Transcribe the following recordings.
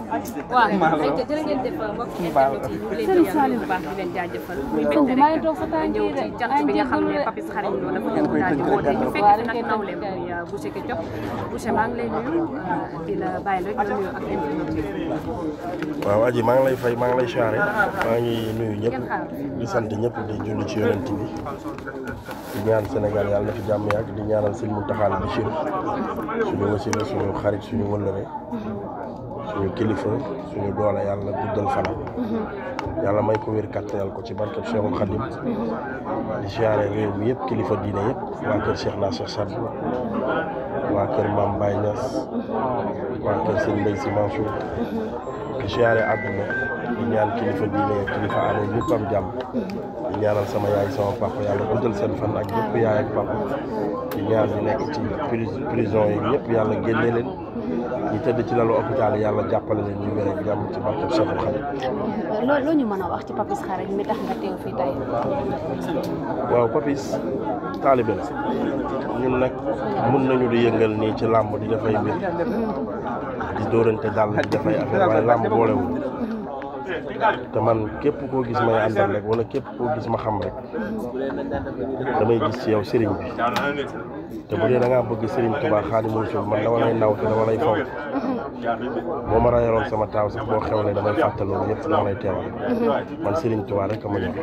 waaw ay te jërë ngeen def mbokk internet yi ñu leen di yàlla bu baax di leen jaajëfal muy mbégte rek ñëw ci cant bi nga xam ne Papis Xaragne Lo dafa ñëw daal di woote ñu fekk fi nag nawleem muy Boucher Ketchup Boucher maa ngi lay nuyu di la bàyyi rek nga nuyu ak internet yi. waaw aji maa ngi lay fay maa ngi lay siyaare maa ngi nuyu ñëpp di sant ñëpp di julli ci yonent bi di ñaan Sénégal yàlla na fi jàmm yàgg di ñaanal Sëñ Mountakha Bachir suñu wasila suñu xarit suñu wëllëre suñu kilifa suñu doole yàlla guddal fanam yàlla may ko wér kàttanal ko ci barkeb Cheikhul Khadim di siyaare réew mi yëpp kilifa diine yëpp waa kër Cheikh na Cheikh Sadou waa kër Mame Baye Niass waa kër Sëñ Mbaye Sy Mansour di siyaare àdduna di ñaan kilifa diine kilifa aada ñëpp am jàmm di ñaanal sama yaay sama papa yàlla guddal seen fan ak yëpp yaay ak papa di ñaan ñu nekk ci prison yi ñëpp yàlla génne leen ñi tëdd ci lalu hôpital yi yàlla jàppale leen ñu wér ak jàmm ci barkeb Cheikhul Khadim. loo ñu mën a wax ci Papis Xaragne mi tax nga teew fii tey. waaw Papis taalibe la ñun nag mun nañu di yëngal nii ci làmb di dafay mbir di dóorante dal di dafay affaire waaye làmb boolewul te man képp koo gis may àndal rek wala képp koo gis ma xam rek damay gis ci yow sëriñ bi te bu dee da ngaa bëgg sëriñ Tuubaa Xaadimu Rasuul man dama lay naw te dama lay faw boo ma rayaloon sama taaw sax boo xewlee damay fàtte loolu yëpp dama lay teewal man sëriñ Tuubaa rek a ma ñor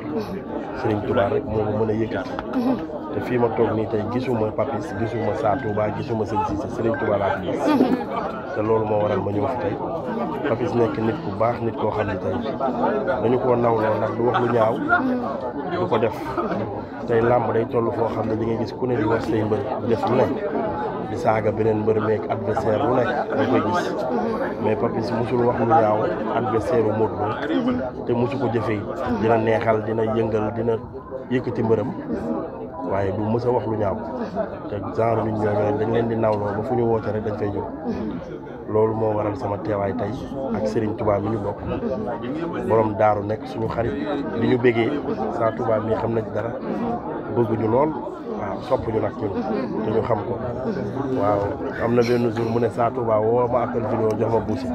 sëriñ Tuubaa rek moo ma mën a yëkkati te fii ma toog nii tey gisuma Papis gisuma Sa Touba gisuma Sëñ Cissé sëriñ Tuubaa laa fi gis te loolu moo waral ma ñëw fi tey Papis nekk nit ku baax nit koo xam ne tey dañu koo nawloo ndax du wax lu ñaaw du ko def tey làmb day toll foo xam ne li ngay gis ku ne di wax say mbër di def lu nekk di saaga beneen mbër meek adversaire lu nekk da koy gis mais Papis musul wax lu ñaaw adversaire u Modou Lo te musu ko jëfee dina neexal dina yëngal dina yëkkati mbërëm waaye du mës a wax lu ñaaw te genre nit ñooñu dañ leen di nawloo ba fu ñu woote rek dañ fay jóg loolu moo waral sama teewaay tey ak Serigne Touba mi ñu bokk borom daaru nekk suñu xarit li ñu bëggee Sa Touba mi xam na ci dara bëgguñu lool waaw sopp ñu nag ñun te ñu xam ko waaw am na benn jour mu ne Sa Touba woo ma appel vidéo jox ma Boucher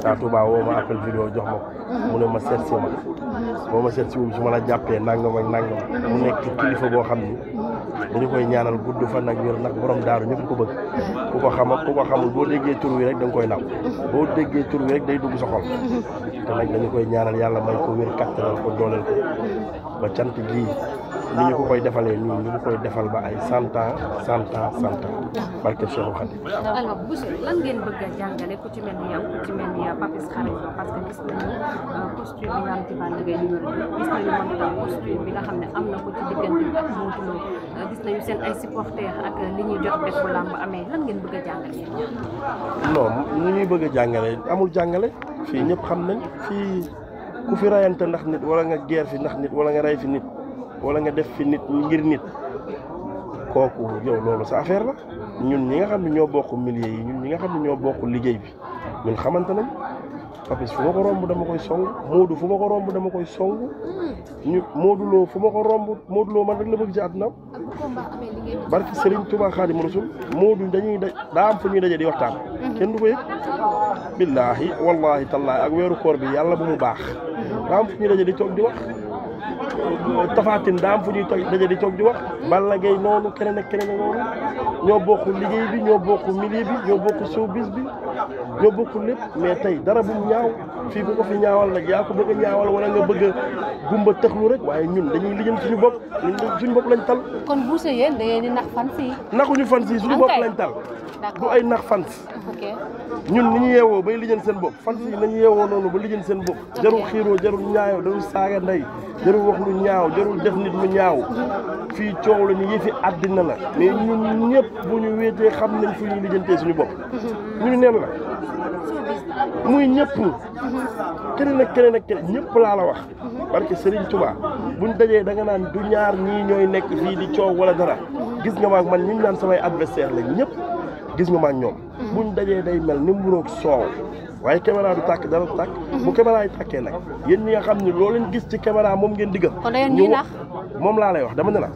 Sa Touba woo ma appel vidéo jox ma ko mu ne ma seet si ma boo ma seet si wul su ma la jàppee nangam ak nangam mu nekk kilifa boo xam ni dañu koy ñaanal gudd fan ak wér ndax borom daaru ñëpp ko bëgg ku ko xam ak ku ko xamul boo déggee tur wi rek da nga koy naw boo déggee tur wi rek day dugg sa xol te nag dañu koy ñaanal yàlla may ko wér kattanal ko dooleel ko ba cant gii ni ñu ko koy defalee nii ñu ngi koy defal ba ay 100 ans 100 ans 100 ans barke Cheikhul Khadim. alors Boucher lan ngeen bëgg a jàngale ku ci mel ni yow ku ci mel ni Papis Xaragne Lo parce que gis nañu posture bi nga xam ci Balla Gaye numéro 2 gis nañu moom itam posture bi nga xam ne am na ko ci diggante bi ak Modou Lo gis nañu seen ay supporters ak li ñuy jot def bu làmb amee lan ngeen bëgg a jàngale. non li ñuy bëgg a jàngale amul jàngale fii ñëpp xam nañ fii ku fi rayante ndax nit wala nga geer fi ndax nit wala nga rey fi nit wala nga def fi nit ngir nit kooku yow loolu sa affaire la ñun ñi nga xam ne ñoo bokk milieu yi ñun ñi nga xam ne ñoo bokk liggéey bi ñun xamante nañ Papis fu ma ko romb dama koy song Modou fu ma ko romb dama koy song ñu Modou Lo fu ma ko romb Modou Lo man rek la bëgg ci àdduna barki Serigne Touba Xaadimu Rasuul Modou dañuy daa am fu ñuy daje di waxtaan kenn du ko yëg billaahi wallahi tallaahi ak weeru koor bi yàlla bu mu baax daa am fu ñuy daje di toog di wax Tapha Tine daa am fu ñuy daje di toog di wax Balla Gaye noonu keneen ak keneen ak noonu ñoo bokk liggéey bi ñoo bokk milieu bi ñoo bokk showbiz bi ñoo bokk lépp mais tey dara bu ñaaw fii bu ko fi ñaawal nag yaa ko bëgg a ñaawal wala nga bëgg a gumba tëxlu rek waaye ñun dañuy lijjal suñu bopp ñun suñu bopp lañ tal. kon Boucher yéen da ngeen di nax fans yi. naxuñu fans yi suñu bopp lañ tal. du ay nax fans. ñun ni ñu yeewoo bay lijjal seen bopp fans yi nañu yeewoo noonu ba lijjal seen bopp. jarul xiiroo jarul ñaayoo jarul saaga ndey jarul wax lu ñaaw jarul def nit lu ñaaw fii coow la ni yëfi àddina la mais ñun ñëpp bu ñu wéetee xam nañ fu ñuy lijjantee suñu bopp ñu neen la muy ñëpp keneen ak keneen ak keneen ñëpp laa la wax parce que Serigne Touba buñ dajee da nga naan du ñaar ñii ñooy nekk fii di coow wala dara gis nga maag man ñu naan samay adversaire lañ ñëpp gis nga maag ñoom buñ dajee day mel ni mburoog soow waaye caméra du tàkk dara du tàkk bu caméra yi tàkkee nag yéen ñi nga xam ne loo leen gis ci caméra moom ngeen diggal moom laa lay wax dama ne la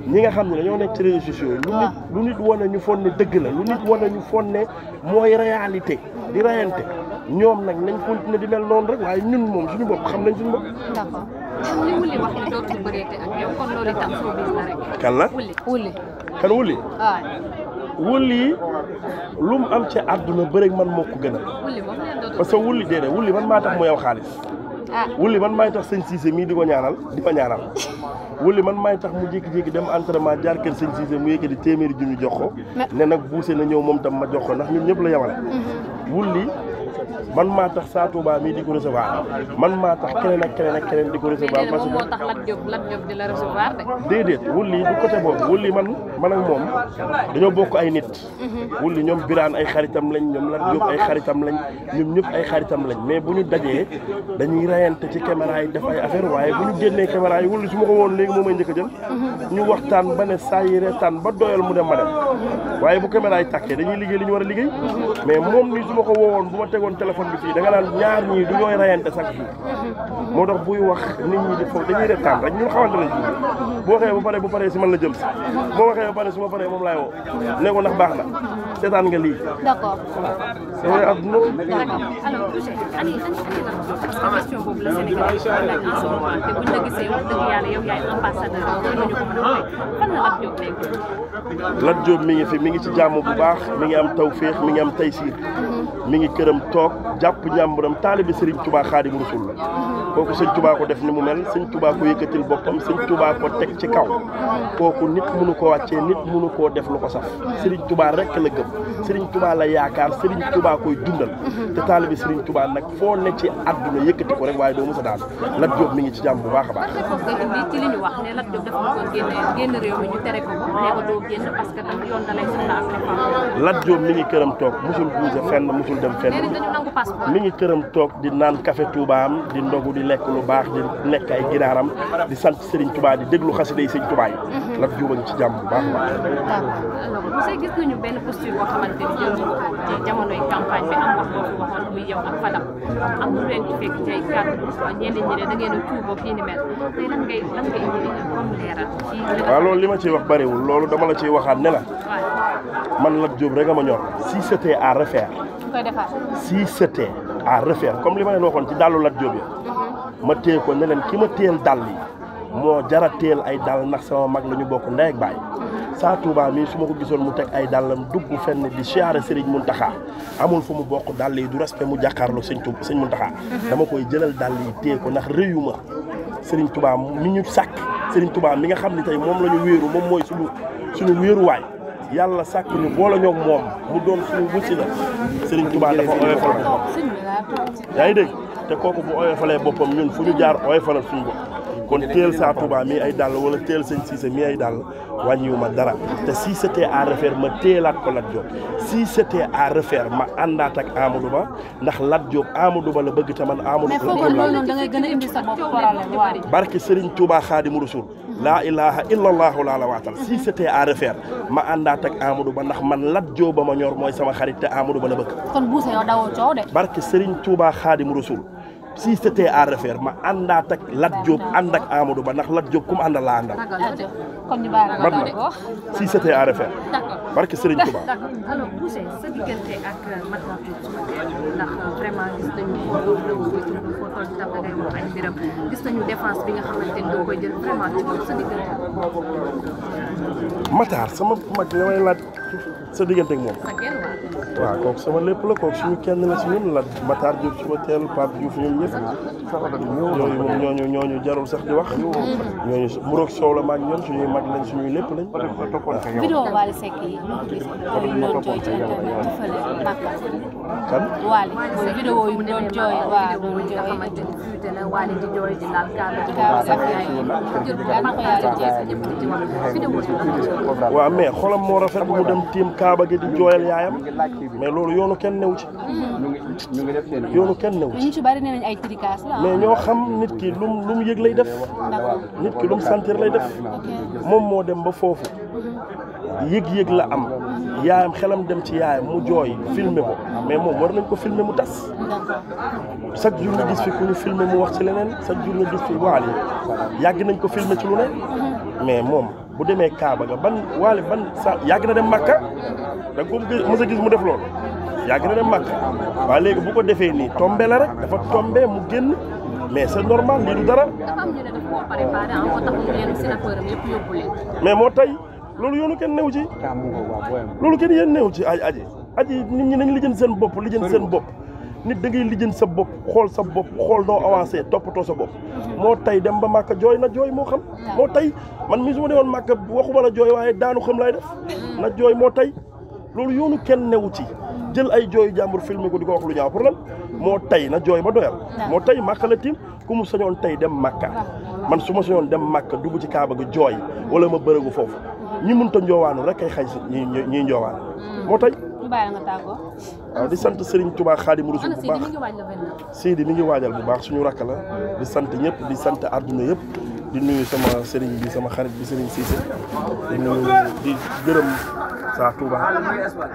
ñi nga xam ne dañoo nekk ci réseaux sociaux lu nit wane ñu fon ne dëgg la lu nit wane ñu fon ne mooy réalité di rayante ñoom nag nañ continuer di mel noonu rek waaye ñun moom suñu bopp xam nañ suñu bopp. d'accord li Wouly wax ni dootul bëreete ak yow kon loolu itam soo bis la rek. kan la Wouly. kan Wouly. waaw. Wouly lu mu am ci àdduna bëreeg man moo ko gënal. Wouly moom leen dootul. parce que Wouly déedéet Wouly man maa tax mu yow xaalis. Wouly man maay tax sëñ Cissé mii di ko ñaanal di ma ñaanal. Wouly man maay tax mu jékki-jékki dem entraînement jaar kër sëñ Cissé mu yëkkati téeméeri junni jox ko. ne nag buuse na ñëw moom tam ma jox ko ndax ñun ñëpp la yemale. Wouly man maa tax Sa Touba mii di ko recevoir man maa tax keneen ak keneen di ko recevoir. parce que moo tax Lat Diop di la recevoir de. déedéet Wouly du côté boobu Wouly man ak moom dañoo bokk ay nit. Wouly ñoom Birane ay xaritam lañ ñoom Lat Diop ay xaritam lañ ñoom ñëpp ay xaritam lañ mais bu ñu dajee dañuy rayante ci caméra yi def ay affaire waaye bu ñu génnee caméra yi Wouly su ma ko woon léegi moo may njëkk a jël. ñu waxtaan ba ne saa yi reetaan ba doyal mu dem ma dem waaye bu caméra yi tàkkee dañuy liggéey li ñu war a liggéey mais moom nii su ma ko woowoon bu ma tegoon téléphone bi fii da nga naan ñaar ñii du ñooy rayante chaque jour moo tax buy wax nit ñi di foofu dañuy reetaan rek ñun xamante nañ ci boo waxee bu paree si man la jëm si boo waxee ba pare su ma paree moom laay woo ne ko ndax baax na seetaan nga lii. d'accord. c'est vrai adduna. d'accord alors Boucher ani question boobu la Sénégal laaj en ce moment te buñ la gisee wax dëgg yàlla yow yaay ambassadeur ñu ko mën a woy fan la Lat Diop nekk. Lat Diop mi ngi fi mi ngi ci jàmm bu baax mi ngi am tawféex mi ngi am taysiir mi ngi këram toog jàpp ñàmburam taalibe Serigne Touba Xaadimu Rasuul la kooku sëñ Touba ko def ni mu mel sëñ Touba ko yëkkatil boppam sëñ Touba ko teg ci kaw kooku nit mënu ko wàccee nit mënu koo def lu ko saf Serigne Touba rek la gëm Serigne Touba la yaakaar Serigne Touba koy dundal te taalibe Serigne Touba nag foo ne ci àdduna yëkkati ko rek waaye doo mës a daan Lat Diop mi ngi ci jàmm bu baax a baax. foofu nga indi ci li ñu wax ne Lat Diop dafa bëggoon génn réew mi ñu tere ko ne ko doo génn parce que tam yoon da lay soxla ak Lat Diop mi ngi këram toog musul bouger fenn musul dem fenn mi ngi këram toog di naan café Touba am di ndogu di lekk lu baax di lekk ay ginaaram di sant Serigne Touba di déglu xasida yi Serigne Touba yi Lat Diop a ngi ci jàmm bu baax a baax. alors monsieur gis nañu benn posture boo xamante ni jël nañu ko ci jamonoy campagne bi am wax boo fi waxoon muy yow ak Fadam am lu leen ci fekk ci ay kàddu ñenn ñi ne da ngeen a tuuboo kii ni mel tey lan ngay indi comme leeral ci waaw loolu li ma ciy wax bariwul loolu dama la ciy waxaat ne la man Lat Diop rek a ma ñor si c'était à refaire si c'était à refaire comme li ma leen waxoon ci dàllu Lat Diop yi ma téye ko ne leen ki ma téyel dàll yi moo jara téyel ay dàll ndax sama mag la ñu bokk ndey ak baay Sa Touba mii su ma ko gisoon mu teg ay dàllam dugg fenn di siyaare Serigne Mountakha amul fu mu bokk dàll yi du respect mu jàkkaarloo sëñ Mountakha dama koy jëlal dàll yi téye ko ndax réyuma Serigne Touba mi ñu sàkk Serigne Touba mi nga xam ne tey moom la ñu wéeru moom mooy suñu wéeruwaay yàlla sàkk ñu boole ñoog moom mu doon suñu wusi la Serigne Touba dafa oyofal boppam yaa ngi dégg te kooku bu oyofalee boppam ñun fu ñu jaar oyofalal suñu bopp kon teel Sa Touba mii ay dàll wala teel sëñ Cissé mii ay dàll wàññiwuma dara te si c'était à refaire ma teelaat ko Lat Diop si c'était à refaire ma àndaat ak Amadou Ba ndax Lat Diop Amadou Ba la bëgg te man Amadou Ba. mais foog loolu noonu da ngay gën a indi sa bopp problème waaw. barke Serigne Touba Xaadimu Rasuul laa ilaha illallahu laa la waatal si c'était à refaire ma àndaat ak Amadou Ba ndax man Lat Diop ba ma ñor mooy sama xarit te Amadou Ba la bëgg. kon Bousse yow dawoo coow de. barke Serigne Touba Xaadimu Rasuul si c'était à refaire ma àndaat ak Lat Diop ànd ak Amadou Ba ndax Lat Diop ku mu àndal laa àndal. kon ñu bàyyi la nga ko si c'était à refaire. d'accord barke Serigne Touba. d'accord alors Bousse sa diggante ak Matar Diop ndax vraiment gis nañu foo toll tam da ngay wax ay mbiram gis nañu défense bi nga xamante ni doo koy jël vraiment ci sa diggante. Matar sama mag nga may laaj sa diggante ak moom. sa genn waaw kooku sama lépp la kooku suñu kenn la si ñun la Matar Diop suba teel Pape Diouf ñun ñëpp yooyu moom ñooñu jarul sax di wax ñooñu muroog soow la maag ñoom suñuy mag lañ suñuy lépp lañ. vidéo Wally Seck yi ñu gis doon jooy ci internet ci fële Makka. kan Wally mooy vidéo yu doon jooy waaw doon jooy nga xamante ni fuite na Wally di jooy di laal waaw mais xolam moo rafet mu dem tiim Kaaba gi di jooyal yaayam mais loolu yoonu kenn newu ci yoonu kenn newu ci ñu ci bari nee nañ ay tricas la mais ñoo xam nit ki lu mu yëg lay def nit ki lu mu sentir lay def moom moo dem ba foofu yëg-yëg la am yaayam xelam dem ci yaayam mu jooy filmer ko mais moom war nañ ko filmer mu tas chaque jour nga gis fi ku ñu filmer mu wax ci leneen chaque jour nga gis fi Wally yàgg nañ ko filmer ci lu ne mais moom bu demee Kaaba ga ban Wally ban sa yàgg na dem Makka da nga ko mës a gis mu def loolu yàgg na dem Màkka waaye léegi bu ko defee nii tombé la rek dafa tombé mu génn mais c'est normal lii du dara. dafa am ñu ne daf koo préparé en ko tax mu leen si rappeuram yëpp yóbbu leen. mais moo tey loolu yoonu kenn newu ci loolu kenn yéen newu ci aji nit ñi nañ lijjën seen bopp nit da ngay lijjën sa bopp xool sa bopp xool noo avancé toppatoo sa bopp moo tey dem ba Màkka jooy na jooy moo xam moo tey man mi su ma demoon Màkka waxuma la jooy waaye daanu xam lay def na jooy moo tey loolu yoonu kenn newu ci jël ay jooyu jàmbur filmé ko di ko wax lu ñaaw pour lan moo tey na jooy ba doyal moo tey Màkka la tim ku mu sañoon tey dem Màkka man su ma sañoon dem Màkka dugg ci Kaaba ga jooy wala ma bërëgu foofu ñi mënta njoowaanu rek ay xay si ñi njoowaan moo tey waaw di sant Serigne Touba Xaadimu Rasuul bu baax Sidi mi ngi waajal bu baax suñu rakk la di sant ñëpp di sant àdduna yëpp di nuyu sama Serigne bi sama xarit bi Serigne Cissé di nuyu di gërëm saa Touba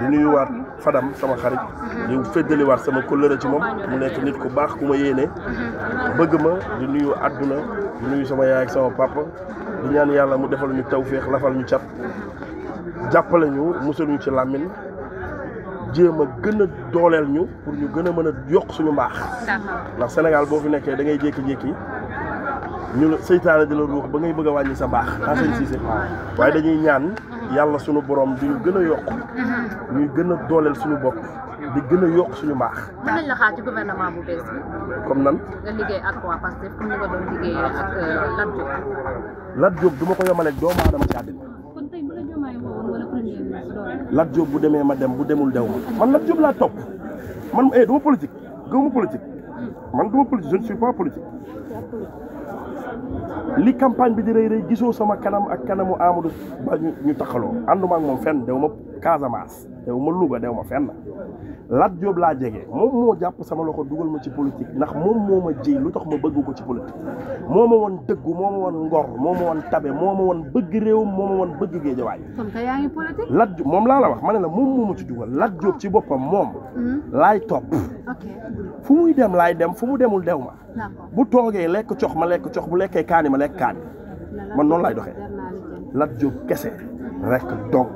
di nuyu waat Fadam sama xarit di feddaliwaat sama kóllëre ci moom mu nekk nit ku baax ku ma yéene bëgg ma di nuyu àdduna di nuyu sama yaay ak sama papa di ñaan yàlla mu defal ñu tawféex lafal ñu cat jàppale ñu musal ñu ci làmmiñ jéem a gën a dooleel ñu pour ñu gën a mën a yokk suñu mbaax ndax Sénégal boo fi nekkee da ngay jékki-jékki ñu la seytaane di la ruux ba ngay bëgg a wàññi sa mbaax Sëñ Cissé waaye dañuy ñaan yàlla suñu borom di ñu gën a yokk ñuy gën a dooleel suñu bopp di gën a yokk suñu mbaax. mën nañ la xaar ci gouvernement bu bees bi. comme nan. nga liggéey ak waa Pastef comme ni nga doon liggéeyee ak Lat Diop. Lat Diop du ma ko yemaleeg doomu aadama ci àddina. kon tey bu la Diomaye woowoon wala premier ministre doole. Lat Diop bu demee ma dem bu demul dew ma man Lat Diop laa topp man du ma politique gëwuma politique man du ma politique je ne suis pas politique. li campagne bi di rëy rëy gisoo sama kanam ak kanamu Amadou Ba ñu taxaloo ànduma ak moom fenn dew ma Casamance dew ma Louga dew ma fenn Lat Diop laa jege moom moo jàpp sama loxo dugal ma ci politique ndax moom moo ma ji lu tax ma bëgg ko ci politique moo ma woon dëggu moo ma woon ngor moo ma woon tabe moo ma woon bëgg réewum moo ma woon bëgg Géejawaay. kon kay yaa ngi politique. Lat Diop moom laa la wax ma ne la moom moo ma ci dugal Lat Diop ci boppam moom laay topp fu muy dem laay dem fu mu demul dew ma bu toogee lekk cox ma lekk cox bu lekkee kaani ma lekk kaani man noonu laay doxee Lat Diop kese rek donc